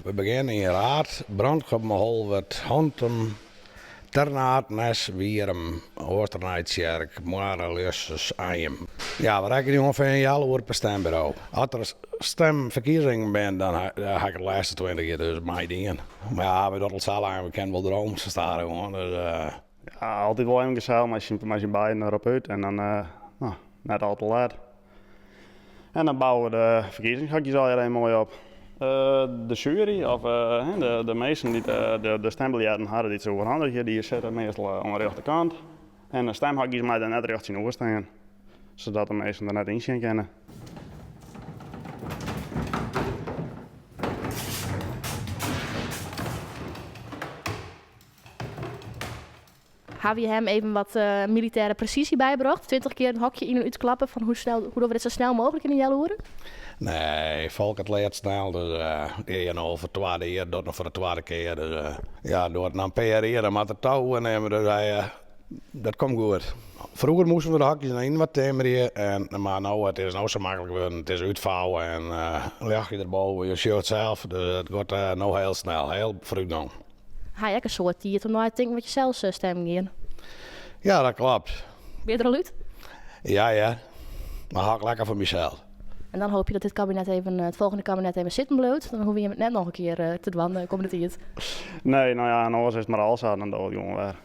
We begjinne yn Raard, Brantgum, Holwert, Hantum, Ternaard, Nes, Wierum, Easternijtsjerk, Moarre, Ljussens, Anjum. Ja, we rekkenje ûngefear in healoere per stemburo. As der stemferkiezingen binne, dan ha ik it lêste 20 jier dus meidien. Mar ja, we dogge it al sa lang, we kinne wol drome sa stadichoan. Dus, Ja, altyd wol even gesellich mei syn, mei syn beiden derop út en dan no, net al te let. En dan bouwe we de ferkiezingshokjes allegear even moai op. De sjuery, of de minsken dy't de stembiljetten hawwe dy't se oerhandigje, dy sitte meastal oan de rjochterkant. En de stemhokjes meie der net rjocht tsjinoer stean, sadat de minsken der net yn sjen kinne. Hawwe je him even wat militêre presysje bybrocht? 20 kear in hokje yn en útklappe fan hoe snel, hoe dogge we dit sa snel mooglik yn in healoere? Nee, Folkert leart snel, dus dy is no al foar it twadde jier, docht no foar de twadde kear. Dus ja, docht noch in pear jier, dan moat er touw oernimme, dus hy, dat komt goed. Froeger moasten we de hokjes noch yn wat timmerje, en, mar no, it is no sa maklik wurden. It is útfouwe en ljochtje derboven, je sjogge it sels, dus it giet no hiel snel, hiel foarútgong. Ha je ek in soad tiid om nei te tinken wat je sels stemmen gean? Ja, dat klopt. Bin je der al út? Ja hear, mar hâld ik lekker foar mysels. En dan hoopje dat dit kabinet even, it folgjende kabinet even sitten bliuwt. Dan hoege jim it net noch in kear te dwaan de kommende tiid. Nee, no ja, en oars is it mar al sa, dan dogge we it gewoan wer.